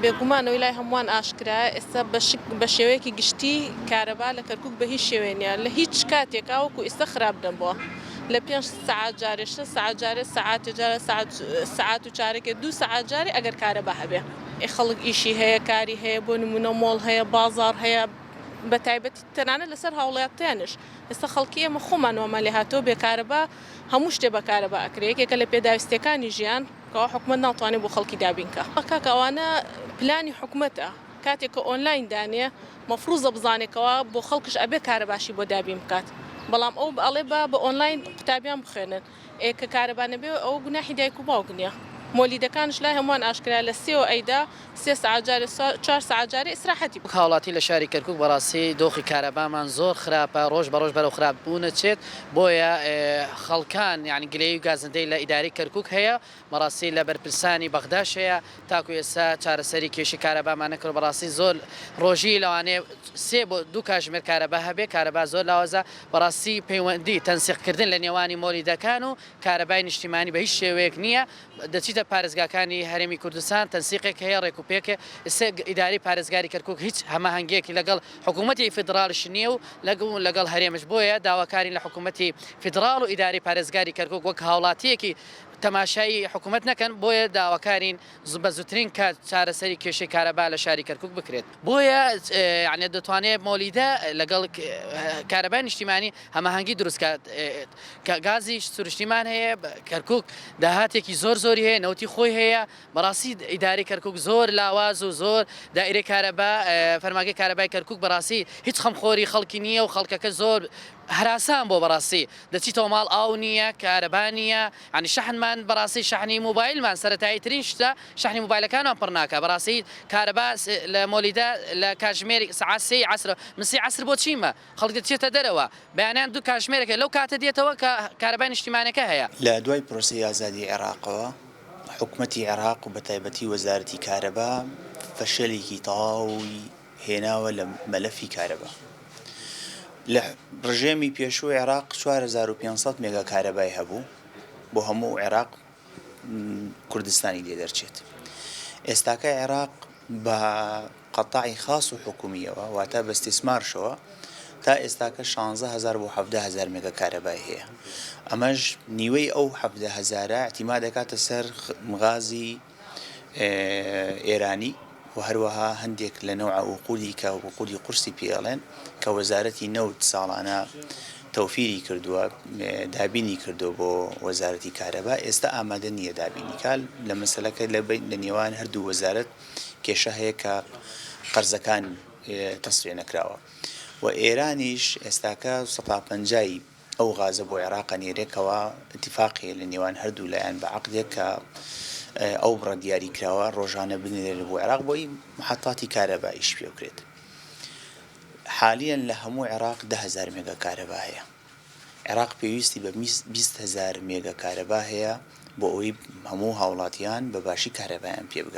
بێگومان ئەوەی لای هەمووان ئاشکرایە ئێستا بە شک بە شێوەیەکی گشتی کارەبا لە کەرکوک بە هیچ شێوەیە نیە لە هیچ کاتێکا وەکو ئیستا خراپ نەبووە لە پێنج سەعات جارێ شەش سەعات جارێ سەعاتێ جارێ سەعات سەعات و چارەکێ دوو سەعات جارێ ئەگەر کارەبا هەبێ. ئێ خەڵک ئیشی هەیە کاری هەیە بۆ نمونە مۆڵ هەیە بازاڕ هەیە بە تایبەتی تەنانەت لەسەر هاوڵاتیانش ئێستا خەڵکی ئێمە خۆمان وامان لێهاتووە بێ کارەبا هەموو شتێ بە کارەبا ئەکرێ یەکێکە لە پێداویستیەکانی ژیان. کەوا حکومەت ناتوانێت بۆ خەڵکی دابین کا. کاکە ئەوانە پلانی حکومەتە کاتێک کە ئۆنلاین دانێ مەفروزە بزانێ کەوا بۆ خەڵکش ئەبێ کارەباشی بۆ دابین بکات بەڵام ئەو ئەڵێ با بە ئۆنلاین قوتابیان بخوێنن ئێ کە کارەبا نەبێ ئەوە گوناحی دایک و باوک نیە مۆلیدەکانش لای هەمووان ئاشکرایە لە سێوە ئەیدا سێ سەعات جارێ چوار سەعات جارێ ئیسراحەتی وەک هاوڵاتی لە شاری کەرکوک بەڕاستی دۆخی کارەبامان زۆر خراپە ڕۆژ بە ڕۆژ بەرەو خراپ بوون ئەچێت بۆیە خەڵکان یانی گلەیی و گازندەی لە ئیدارەی کەرکوک هەیە بەڕاستی لە بەرپرسانی بەغداش هەیە تاکو ئێستا چارەسەری کێشەی کارەبامان نەکردوە بەڕاستی زۆر ڕۆژی لەوانەیە سێ بۆ دوو کاژمێر کارەبا هەبێ کارەبا زۆر لاوازە بەڕاستی پەیوەندی تەنسیق کردن لە نێوانی مۆلیدەکان و کارەبای نیشتیمانی بە هیچ شێوەیەک نییە دەچیتە پارێزگاکانی هەرێمی کوردستان تەنسیقێک هەیە ڕێک و پێکە، ئێستا ئیدارەی پارێزگاری کەرکوک هیچ هەماهەنگیەکی لەگەڵ حکوومەتی فیدڕاڵیش نییە و لەگەڵ هەرێمش بۆیە داواکارین لە حکوومەتی فیدڕاڵ و ئیدارەی پارێزگاری کەرکوک وەک هاوڵاتیەکی تەماشای حکوومەت نەکەن بۆیە داواکارین بە زووترین کات چارەسەری کێشەی کارەبا لە شاری کەرکوک بکرێت. بۆیە یانی دەتوانێت مۆلیدە لەگەڵ کارەبای نیشتیمانی هەماهەنگی دروست کات کە گازی سروشتیمان هەیە کەرکک داهاتێکی زۆر زۆری هەیە نەوتی خۆی هەیە بەڕاستی ئیداری کەرکک زۆر لاواز و زۆر دائرەی کارەبا فەرماگەی کارەبای کەرکک بەڕاستی هیچ خەمخۆری خەڵکی نییە و خەڵکەکە زۆر هەراسان بۆ بەڕاستی دەچیتەوە ماڵ ئاو نییە کارەبا نییە ینی شەحنمان بەڕاستی شەحنی موبایلمان سەتایی ترین شتە شەحنی موبایلەکانمان پڕ ناکا بەڕاستی کارەبا لە مۆلیدە لە کاژمێری سەعات سێی عەسرە من سێی عەسر بۆ چیمە خەڵک دەچێتە دەرەوە بەیانیان دوو کاژمێرێکە لەو کاتە دێتەوە کە کارەبای نیشتیمانەکە هەیە. لە دوای پرۆسەی ئازادی عێراقەوە حکومەتی عێراق و بەتایبەتی وەزارەتی کارەبا فەشەلێکی تەواوی هێناوە لە مەلەفی کارەبا. لە ڕژێمی پێشووی عێراق 4500 مێگا کارەبای هەبوو بۆ هەموو عێراق کوردستانی لێ دەرچێت. ئێستاکە عێراق بە قەتاعی خاص و حکومیەوە واتە بە استثمارشەوە تا ئێستاکە 16 هەزار بۆ 17 هەزار مێگا کارەبای هەیە. ئەمەش نیوەی ئەو 17 هەزارە اعتیماد دەکاتە سەر غازی ئێرانی و هەروەها هەندێک لە نەوعە وقودی کە وقودی قورسی پێ ئەڵێن کە وەزارەتی نەوت ساڵانە تەوفیری کردووە دابینی کردووە بۆ وەزارەتی کارەبا ئێستا ئامادە نییە دابینی کا لە مەسەلەکە لە لە نێوان هەردوو وەزارەت کێشە هەیە کە قەرزەکان تەسفیە نەکراوە و ئێرانیش ئێستاکە سەتا پەنجای ئەو غازە بۆ عێراق ئەنێرێ کەوا ئیتیفاق هەیە لە نێوان هەردوو لایەن بە عەقدێک کە ئەو بڕە دیاری کراوە ڕۆژانە بنێرێت بۆ عێراق بۆی محەتاتی کارەبا ئیش پێ بکرێت. حالیەن لە هەموو عێراق 10,000 مێگا کارەبا هەیە. عێراق پێویستی بە 20,000 مێگا کارەبا هەیە بۆ ئەوەی هەموو هاوڵاتیان بە باشی کارەبایان پێ بگات.